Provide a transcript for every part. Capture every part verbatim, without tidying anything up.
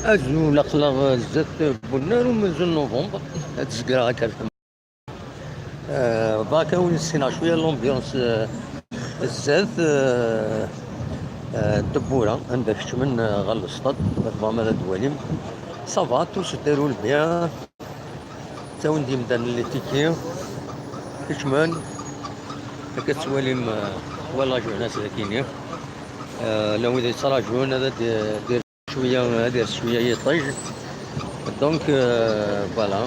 Azul, aql-aɣ zdat Bunnar umenzu n November. Ad zegreɣ akka. Euh, ضاك وين سينا شوية l'ambiance, euh, zdat, euh, euh, tewwura, anda keččmen, euh, ɣer le stade, ma tebɣam ad twalim. Ça va, tout se déroule bien. Ttawin-d yimdanen les tickets, keččmen. Akka tettwalim, euh, twala jeunesse dagini. Euh, la wid yettraǧun ad d-, d-, cwiya, ad ires cwiya yiṭij. Donc, euh, voilà.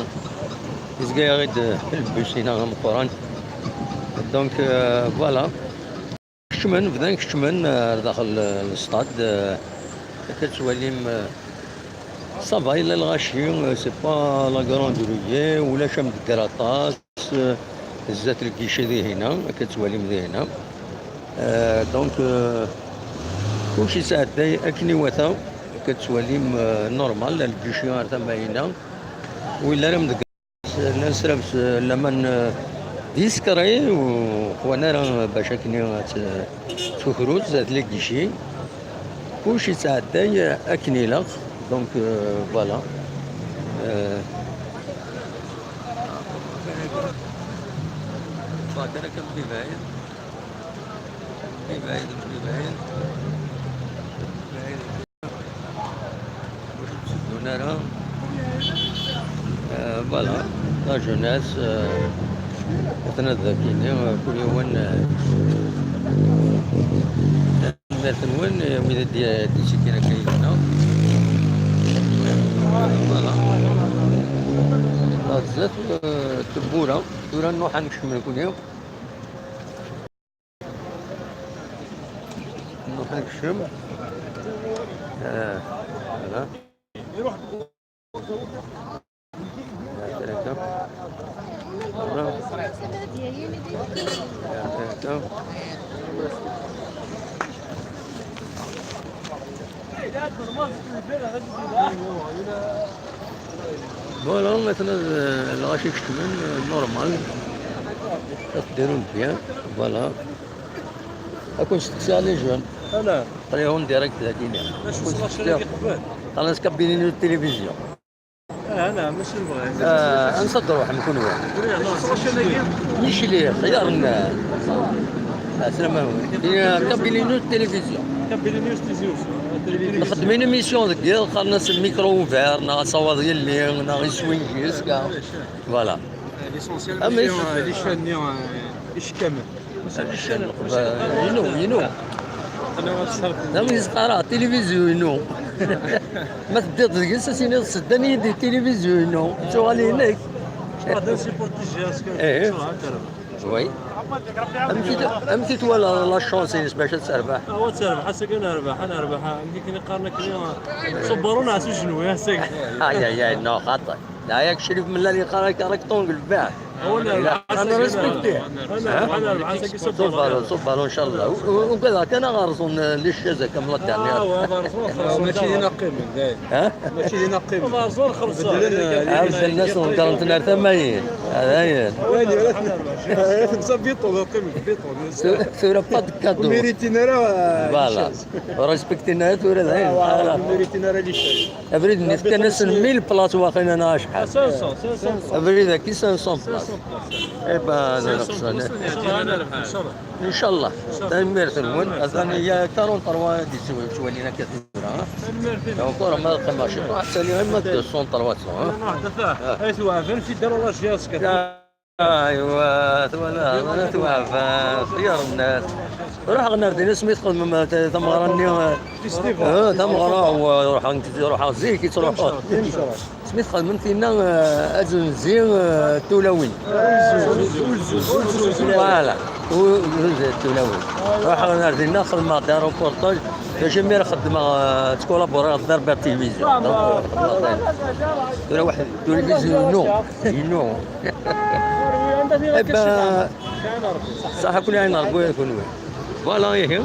Yezga-yaɣ-id lbus-ina ameqqran. Donc, euh, voilà. Keččmen, bdan keččmen, euh, ar daxel, euh, le stade, euh, akka tettwalim, euh, ça va, yella lɣaci, euh, c'est pas la grande ruée, ulac amdegger aṭas. Euh, zdat lgici di hina, akka tettwalim di hina. Euh, donc, euh, kullec yettɛedday akken iwata, akka tettwalim, euh, normal, lgici ar tama-ina. Win ara mdegger, llan srabs, euh, laman, euh, discret, u qwan ara bac akken ad t-, tukrut zdat lgici. Kullec yettɛedday akken ilaq. Donc, euh, voilà. Euh, Ṭṭfeɣ-d ara kan di bɛid. Di bɛid, di bɛid. Di bɛid. Ur ttedduɣ ara. Euh, voilà. La jeunesse, euh, atna dagini, euh, kul yiwen, euh, tanemmirt-nwen, euh, wid i d-, d-ittikin akka yid-neɣ. Voilà. Ɣer zdat, euh, tewwura. Tura nruḥ ad nekcem nekni. Nruḥ ad nekcem. Ah, voilà. Ah, tlata. Voilà. Ah, tlata. Voilà, atna d-, lɣaci kecmen, normal. Ad t-ddirun bien, voilà. Ad kun-steqsiɣ les jeunes. Ala. Aql-i en direct dagi. Acu s lacen-agi qbel? Qqaren-as kabine n télévision. Ah, ala, mačči nebɣa. Ah, ansa d-truḥem kunwi? Acu s lacen-agi? Micli, xyar n-, ah, aslama-wen. Kabine n télévision. Kabine n télévision. Nxeddem une émission deg yiḍ, qqaren-as micro ouvert, neɣ asawaḍ yelli, neɣ iswi n jiska. Voilà. L'essentiel, am mačči, euh, les chaînes-nni, euh, icekkamen. Inu, inu. Am yezqara, tilivizyu inu. Ma teddiḍ deg-s, ad tiniḍ seddan-iyi-d i tilivizyu inu. Tuɣal inek. Ih. Oui. Amek i t-, amek i twala la chance-ines bac ad terbeḥ? Ah, ad terbeḥ, ass-agi ad nerbeḥ, ad nerbeḥ. Amek i qqaren akkenni, ṣubbeṛ ur neɛsi ujenwi, ass-agi. Ay, ay, ay, non, xaṭi. Yak Crif Mellal yeqqar akka rectangle bah. Ilaq ad nrespekti. Ṣubbeṛ, ṣubbeṛ, incallah. U-, u-, ugadeɣ kan ad ɣerẓen, eh, les chaises comme la dernière. Ah, ouais, ɣerẓen, ɣerẓen. Mačči din ad qqimen, dayen. Ha? Mačči din ad qqimen. Ɣerẓen, xellṣen. Beddlen, eh, ah, beddlen-asen, ḍeggren-ten ar tama-in. Ah, dayen. Wali, ara ten-, ara ten-, sa biṭun, ad qqimen biṭun. Tura, tura pas de cadeau. Ur méritin ara, eh, voilà. Ur respektin ara tura, dayen. Ah, ouais, ur méritin ara les chaises. Abrid-nni fkan-asen mille places waqila neɣ acḥal. Cinq cents, cinq cents. Abrid-agi cinq cents places. Eh ben, cinq cents places. Incallah. Tanemmirt-nwen. Atan il y a quarante-trois i d-yettwalin akka tura. Encore ma qqimeɣ ciṭuḥ, ad tali ɣir ma deux cents, trois cents, hein. Ay, twɛed, ansi ddan la jeunesse. Aywa, twala, twala, twala, xyar nnas. Ruḥeɣ nar din, asmi txedmem, eh, tameɣra-nni, eh, eh, tameɣra, wa, ruḥeɣ, ruḥeɣ zik, i ttruḥeɣ. Asmi txedmem tinna, eh, azenzi, eh, tulawin. Voilà. U-, u-, tulawin. Ruḥeɣ nar dinna, xedmeɣ-d un reportage. Bac imir xedmeɣ, eh, ttkulaburiɣ d Berbère Télévision. Donc, eh, tura waḥed, télévision, non. Inu. Eh ben, صح, كل عين ربي يكون وين. Voilà, ihi.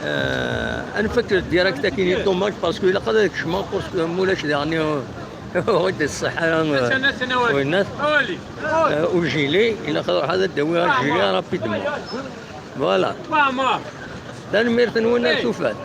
Euh, ad nfak direct akin, dommage, parce que ilaq ad kecmeɣ, parce que mulac daɣen, euh, ur d-iṣṣeḥ ara, euh, winat. Euh, ujili, ilaq ad ruḥeɣ ad d-awiɣ ajili rapidement. Voilà. Tanemmirt-nwen, ar tufat.